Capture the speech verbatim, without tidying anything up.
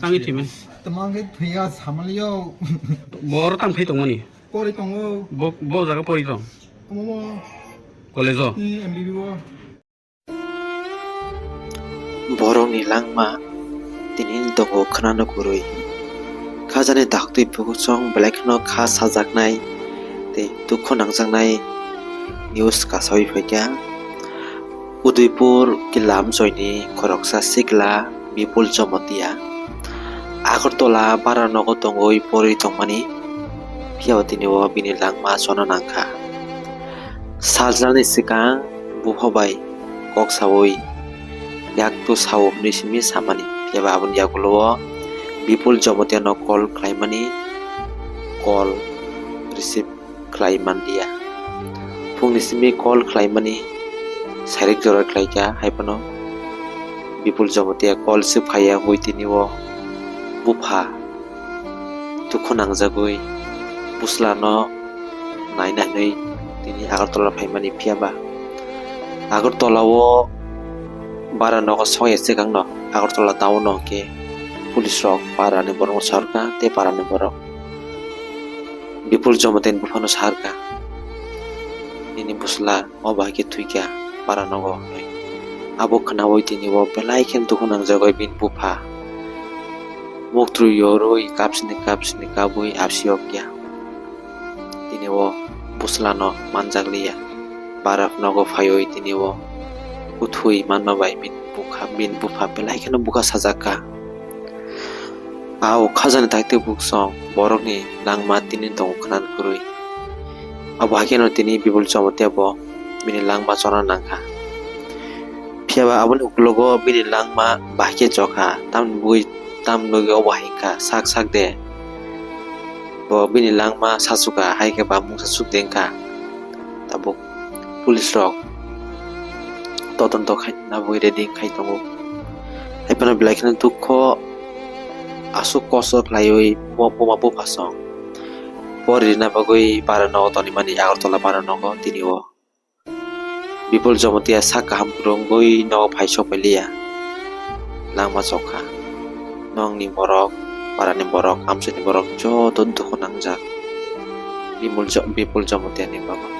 Tangwi thwimani. Tamang khe thwiya samalio. Bo oro tang phai tongmani. Pori tongo. Bo, bo jaga pori tong. Omo mo. College o. Ni M B B o. Borokni langma tini tongo khwnano kwrwi. Khajani daktwi bukuchwng belai kheno kha sajaknai tei dukhu nangjaknai news kasawi phaikha. Udaipur Kila amchoini khoroksa sikla Bipul Jomotia Agartala bara nogo tongwi porwi tongmani, phiya tini o bini langma chona nangkha. Saljalni swkang bupha bai kok sawi yaktu sao hwnwi simi samani, phiya ba aboni yagulo o Bipul Jomotia no call khlaimani, call receive khlai manliya. Phungni simi call khlaimani sairik jora khlaikha, haiphano Bipul Jomotia call se phaiya wngwi tini o bupha dukhu nangjagwi bwslano naina hinwi tini Agartala phaimani, phiya ba Agartala o bara nogo songya swkangno Agartala town o hwnkhe police rok parani borokno sarkha tei parani borok Bipul Jomotiani buphano sa rwkha, "Nini bwsla o bahai khe thwikha para nogo," hwnwi. Abo khnaui tini bo belai khe dukhu nangjagwi bini bupha muktrwi yorwi kapsini kapsini kabwi absi okya. Tini bo bwslano manjakliya. Bara nogo phaiwi tini bo kuthwi manma bai bini bukha, bini bupha belai kheno bukha sajakha. Ao khajani daktwi buksong borokni langma tini tongo khwnani kwrwi. Abo haikhe no tini Bipul Jomotia bo bini langma chona nangkha. Phiya ba aboni ukologo bini langma bahai khe chokha, tamni bui, tamni bagwi obo hai wngkha sak sak de. Bo bini langma sachukha, hai khe ba mungsa suk de wngkha. Tabuk police rok todonto khaina bagwi ready khai tongo. Haiphano belai kheno dukho aswk kosto khlaiwi bo buma buphasong pori rina bagwi bara nogo tonwi mani, Agartala bara nogo tini o. Bipul Jomotia sak kaham kwrwngwi nogo phai sok pailiya. Langma chokha. Nokni borok, parani borok, amchaini borok joto dukhu nangjak. Bimul Jo-, Bipul Jomotiani bagwi.